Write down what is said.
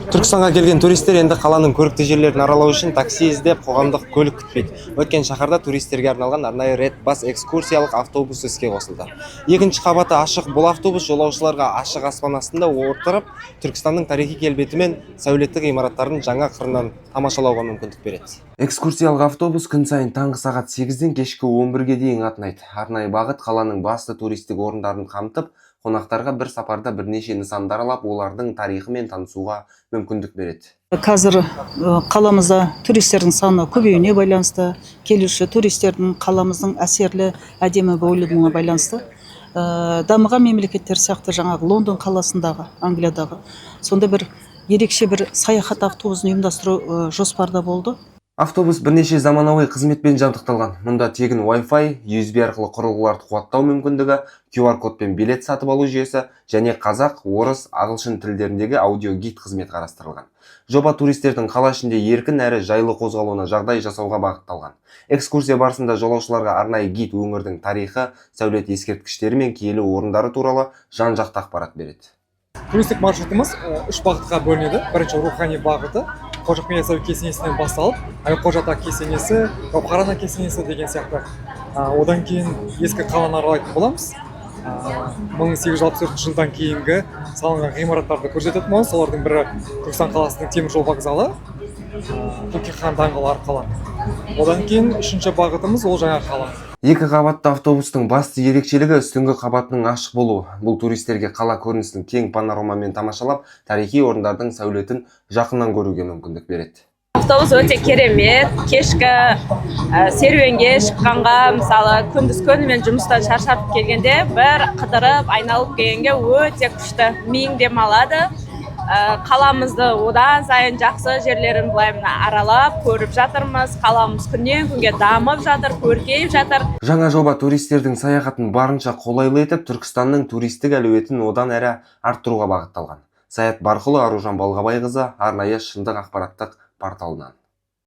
Түркістанға келген туристер енді қаланың көрікті жерлерін аралау үшін такси іздеп, қоғамдық көлік күтпейді. Өйткені шаһарда туристерге арналған арнайы Red Bus экскурсиялық автобус іске қосылды. Екінші қабаты ашық бұл автобус жолаушыларға ашық аспан астында отырып, Түркістанның тарихи келбеті мен сәулеттік ғимараттарын жаңа қырынан тамашалауға мүмкіндік береді. Экскурсиялық автобус күн сайын таңғы сағат 8-ден кешкі 11-ге дейін қатынайды. Арнайы бағыт қаланың басты туристік орындарын қамтып, қонақтарға бір сапарда бірнеше нысанды аралап, олардың тарихымен танысуға мүмкіндік береді. Қазір қаламызда туристердің саны көбеюіне байланысты, келуші туристердің қаламыздың әсерлі, әдемі болуына байланысты, дамыған мемлекеттер сияқты, жаңағы Лондон қаласындағы, Англиядағы сондай бір ерекше бір саяхат автобусын ұйымдастыру жоспарда болды. Автобус бірнеше заманауи қызметпен жабдықталған. Мұнда тегін Wi-Fi, USB арқылы құрылғыларды қуаттау мүмкіндігі, QR кодпен билет сатып алу жүйесі және қазақ, орыс, ағылшын тілдеріндегі аудиогид қызметі қарастырылған. Жоба туристердің қала ішінде еркін әрі жайлы қозғалуына жағдай жасауға бағытталған. Экскурсия барысында жолаушыларға арнайы гид өңірдің тарихы, сәулет ескерткіштері мен киелі орындары туралы жан-жақты ақпарат береді. Туристік маршрутымыз үш бағытқа бөлінеді. Бірінші, рухани бағыты Қожа Ахмет Яссауи кесенесінен басталып, Әлқожа ата кесенесі, Гауһар ана кесенесі деген сияқты. Одан кейін ескі қаланы аралайтын боламыз. 1864 жылдан кейінгі салынған ғимараттарды көрсететін боламыз. Солардың бірі Түркістан қаласының темір жол вокзалы, Бөкей хан даңғылы арқылы. Одан кейін үшінші бағытымыз ол жаңа қала. Екі қабатты автобустың басты ерекшелігі – үстіңгі қабатының ашық болуы. Бұл туристерге қала көрінісін кең панорамамен тамашалап, тарихи орындардың сәулетін жақыннан көруге мүмкіндік береді. Автобус өте керемет. Кешкі серуенге шыққанға, мысалы, күндіз күнімен жұмыстан шаршап келгенде бір қыдырып айналып келгенге өте күшті, миың демалады. Қаламызды одан сайын жақсы жерлерін былай мына аралап көріп жатырмыз. Қаламыз күннен күнге дамып жатыр, көркейіп жатыр. Жаңа жоба туристердің саяхатын барынша қолайлы етіп, Түркістанның туристік әлеуетін одан әрі арттыруға бағытталған. Саят Барқұлы, Аружан Балғабайқызы, арнайы Шындық ақпараттық порталынан.